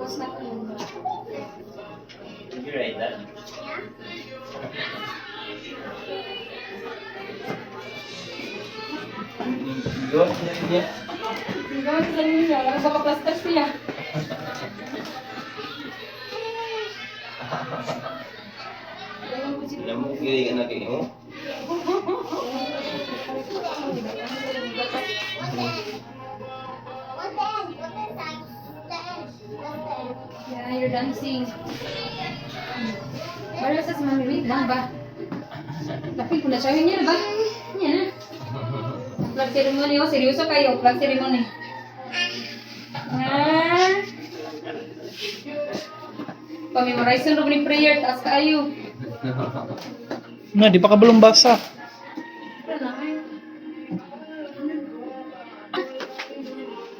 Tapos na ko. Did you write that? Yeah. Go, yeah. Ang gawin sa sarili niya. Wala baka plaster siya. Alam mo, gili ka na kayo. What's the end? What's the end? What's the end? The end. What's the end? Yeah, you're dancing. Para sa mami, wait lang ba? Lapit ko na siya. Niya na ba? Niya na. Flag ceremony, oh. Seryoso kayo. Flag ceremony. Ah. Pa-memorize na ni prayer. Taas kaayo. Na, di pa ka balong basa. Wala na, ay.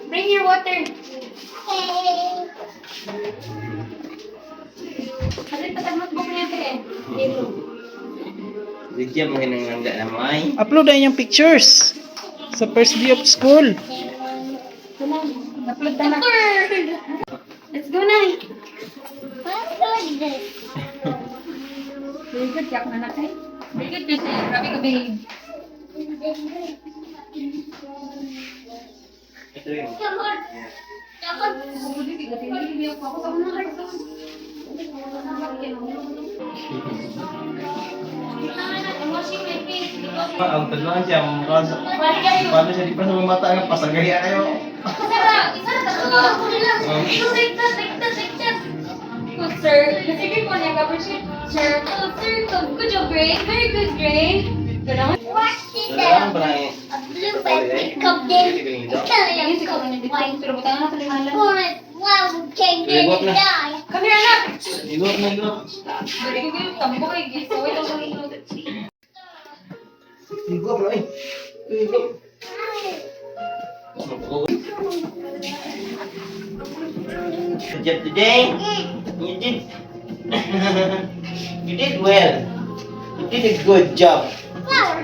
Bring your water. Hey. Kasi patag notebook niya ito eh. Dito. Bigyan mo kinang langga na mo ay. Upload na yung pictures sa first day of school. Upload na na. Let's go na. I'm good. This. Very good, yak na na kay. Very good kasi. Grabe ka, babe. Ito yun. Come on. Come on. Ako sa una. I'm washing my face because Ang tadlaan siya, mukha sa... Paano siya di pa sa mga mata ang pasagaya kayo? Isa isa na tatlo. Like that, like that, like that. Good, sir. Sige ko niya cover sheet. Circle, circle. Good job, Gray. Very good, Gray. Good naman. Watch it. Tadlaan pa na eh. A blue and become them. Ayun, si Kawan dito. Pero butangan na sa limalan. Wow, can Libot na. die. Come here, anak. Igop na igop. Very good. Tambo kay Gis. Wait, ang sunod. Igop na eh. Igop. Good job today. You did. You did well. You did a good job. Flower.